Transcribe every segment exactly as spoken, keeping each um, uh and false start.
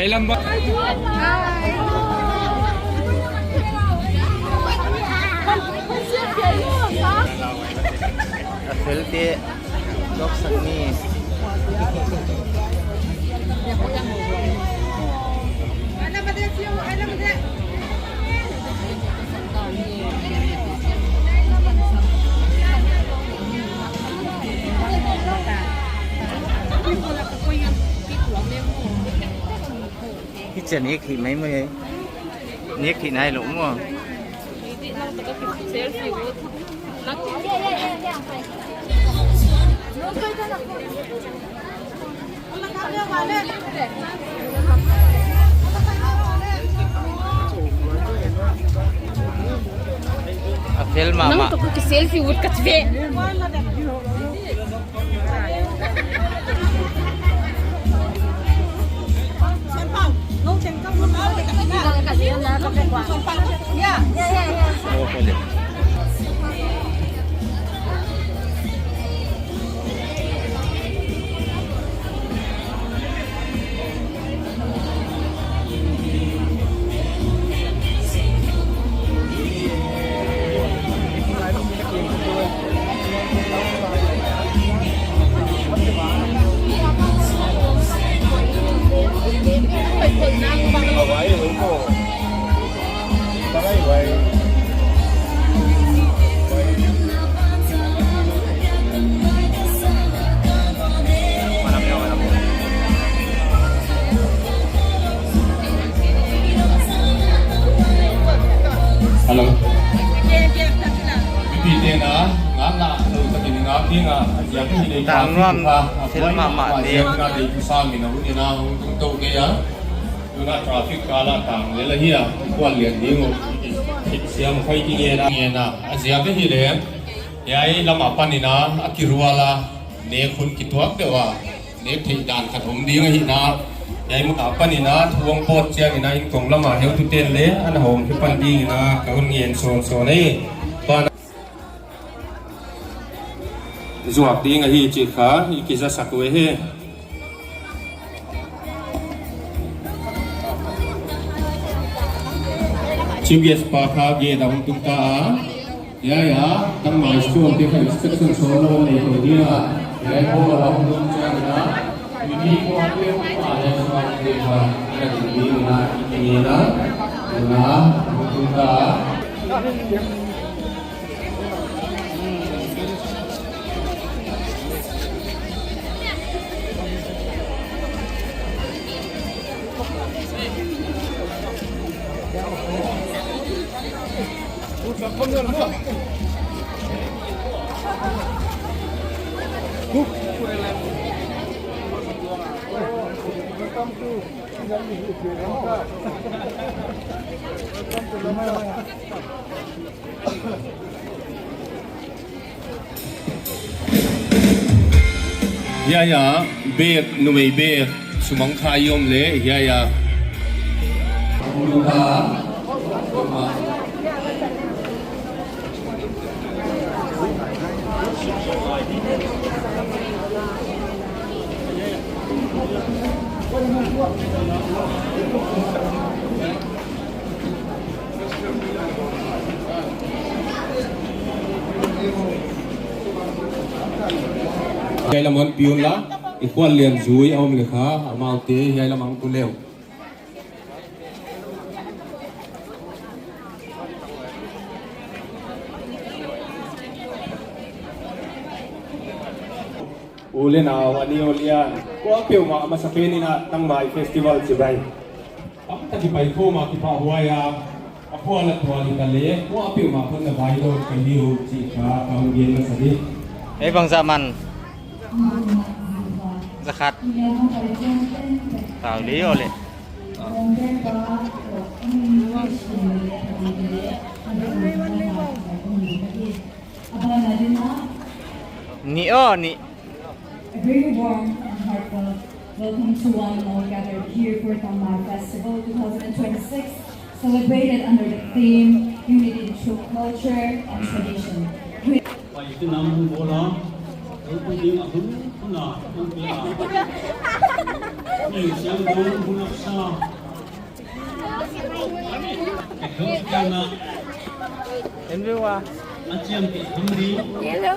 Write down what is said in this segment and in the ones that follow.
Ei lam ba. A fel te dok sak ni. Hichia nek hi mai mai. Nek hi nai lou maw. A fel mahmah. Nang toh ka selfie ut ka chi ve. Hello. Mipite'n a, ngakna lou takin ngak ding a, a ziak hi leh Tangnuam, thil mahmah te. Ziak na dei tu sa mi na hun ina hong tung tou kei a. Tuna traffic kal a tang lel ahi a, kuan lian ding uh. Siam khai ki ngen a, ngen a. A ziak ahihleh, hiai lam apan in a, a kirual a, nek hun kituak deuh a, nek theih dan khat om ding ahihna. Hiai mun apan in a, thu hong pawt chiang in a, inkong lam a heutute'n leng, ana hong kipan ding in a, ka hon ngen sawnsawn e. Pan zuak ding ahi chih kha, i kizasak uhi. Chief guest pa kha gate a hong tung ta a. Ya, ya, tang mai school te kha inspection solo nei ko dia. Ya, ko la hong tung cha na. Ini ko ate ko pa ya sa te kha. Ya, ini na, ini na. Na, hong tung ta. Hiai a, bek, numei bek, sumang kha i om leh, hiai a. Hiai lam hon pi un la, i khual lian zui a om leh kha, amaute hiai lam hong tu leh. U leh nau, a ni u lian, kuapeuhmah masapen in a Tangmai Festival chibai. Tamtak i pai khawm a kipahhuai a, a puan a tual i ta leh, kuapeuhmah khawm na vai lou ka hi uh chih kha ka hon gen masa di. Ei bang zah man. Za khat. Tau li o leh. Ni o ni. A very warm and heartfelt welcome to one and all gathered here for Tangmai Festival two thousand twenty-six, celebrated under the theme Unity Through Culture and Tradition. Pai ti nam hun bola, hun ding a hun, hun a, hun pia. Ni siang dong hun a sa. Hello.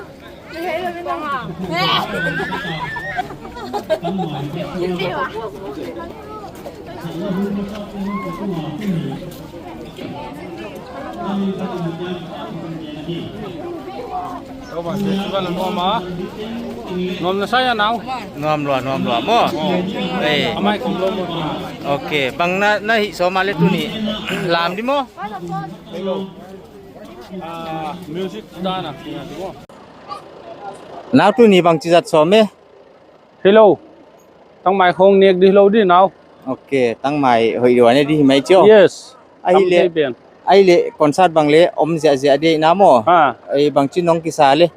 Nuam na sa hia nau? Nuam lua, nuam lua maw. Ei. Amai khong lou maw. Ok, bang na, na hih sawm a leh tuni lam di maw. Hello. Ah, music dana, di maw. Nau tuni bangchi zat sawm e? Hello. Tangmai khong nek di lou di nau. Ok, Tangmai hoih lua ne di mai cho. Yes. Ahihleh, ahihleh concert bang leh om ziahziah di na maw. Ha. Ei bangchi nong kisa leh.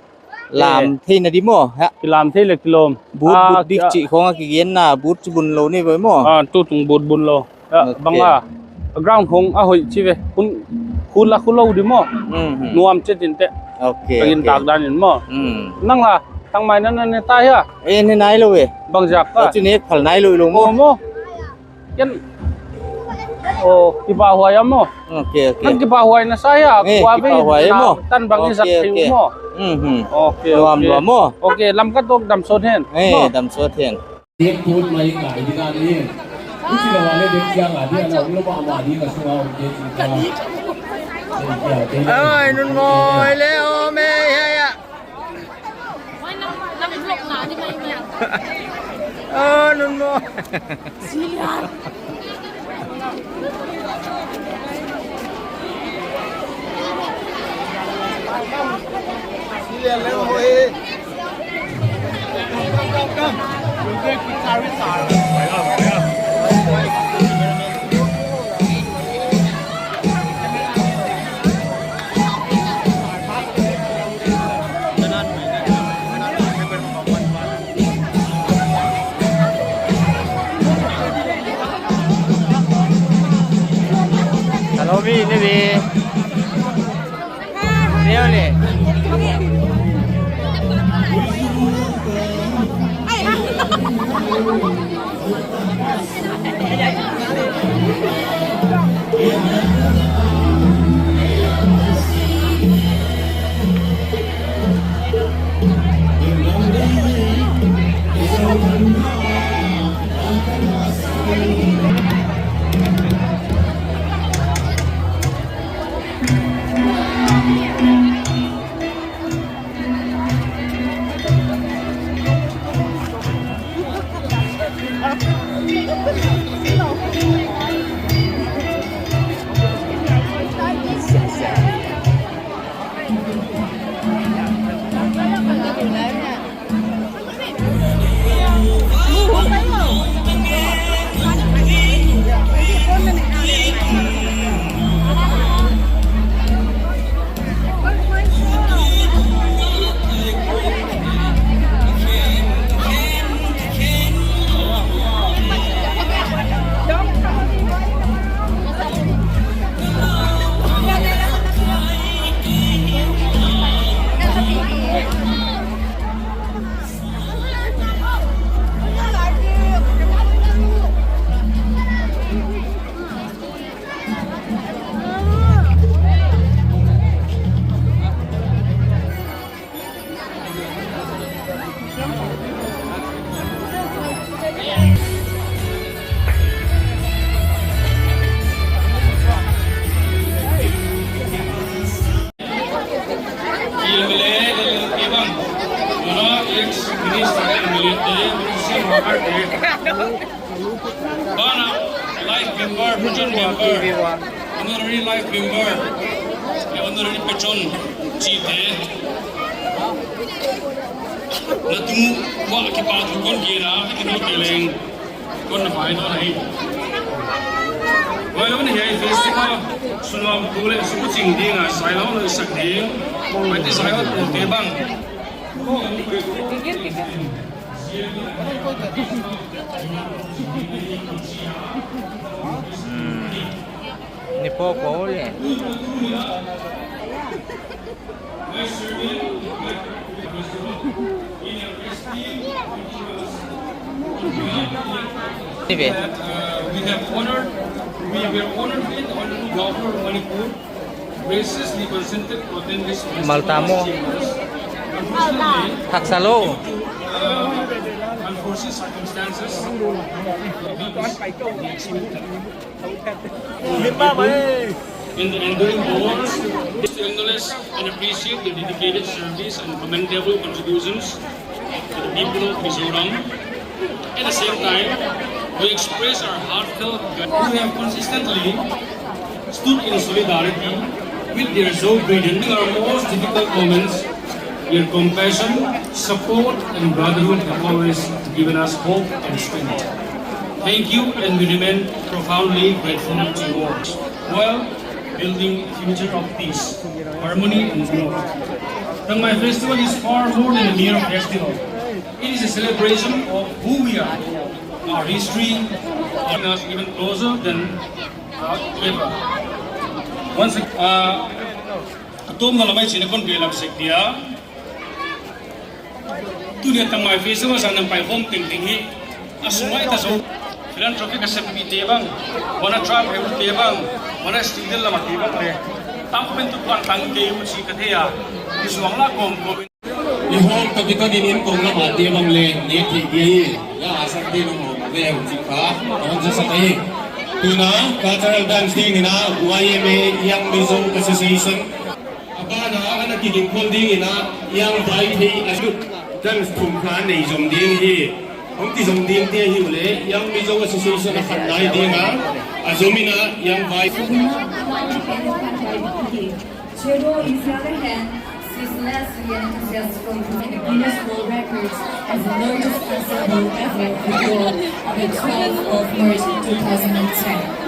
Lam thei na di maw. Ha. Kilam thei leh kilawm. But, but dik chih khong a kigen na, but chi bun lou ni vai maw. Ah, tutung but bun lou. Ya, ok. Bang a, ground khong a hoih chi ve. Khun, khun la khun lou di maw. Mhm. Nuam chet in te. Ok, ok. Ka gintak dan in maw. Mm. Nang la, Tangmai na na ne ta hia? Eh, ne nai lou e. Bang ziak ka. Chu ne phal nai lou lou maw. Oh, maw. Ken. Oh, kipahhuai a maw. Ok, ok. Nang kipahhuai na sa hia? Eh, kua ve kipahhuai maw. Tan bang i zat thei maw. Mhm. Ok, ok. Nuam lua maw. Ok, lam ka tok dam sawt hen. Eh, dam sawt hen. Dek put mai ngai di ka ni. Uchi la wale dek siang a di ana ulo ba ma di ka sunga um dek di ka. Ai, nun maw, ai le o me, ya, ya. Oh, nun maw. Hello, mi, ni, mi. Leo le. Honorary life member, honorary patron chihte, na tung uah kipahthu kon gen a, kinoh kei leng kon na pai dawn ahi. Huai lou in hiai festival sunlam tu leh sukuching ding a, sai lou lou sak ding, huaite sai lou te bang. Hmm. Ni po po le. Ni be. Uh, we have honored, we were honored with Honorable Governor of Manipur, graciously consented to attend this festival. Malta mo. Unfortunately, haksa lou. Due to, uh, unforeseen circumstances, in the enduring wars, to acknowledge and appreciate the dedicated service and commendable contributions to the people of Mizoram. At the same time, we express our heartfelt gratitude who have consistently stood in solidarity with their Zo brethren during our most difficult moments. Your compassion, support, and brotherhood have always given us hope and strength. Thank you, and we remain profoundly grateful to you all, while building a future of peace, harmony, and growth. Tangmai Festival is far more than a mere festival. It is a celebration of who we are, our history, bringing us even closer than, uh, ever. Once ag-, uh, a tawpna lam ah hichi'n kon belap sek dia. Tuni a Tangmai Festival zan a na paikhawm tengteng hi, a sung ah i ta zou, philanthropic a sempihte bang, huan a tribe heutute bang, huan a student lam ate bang leh, tam pen tu tuan tang kei uh chih ka thei a, i suang la kawmkawm in. I hawm toh kiton in inkong lam ate bang leh, nek theih dia hi, ya, a sangte nung hawm ve uh chih kha, a hon zasak ahi. Tuna, cultural dance ding in a, Y M A, Young Mizo Association, a ban a, ana kidingkhol ding in a, Young Vaiphei a sut, dance thum kha nei zom ding hi. Hong kizom dingte ahi uleh, Young Mizo Association a khat nai ding a, a zom in a, Young Vai. Chebo, in the other hand, sees Leslie and enthusiastically in the Guinness World Records as the largest ensemble ever, on the twelfth of March two thousand and ten.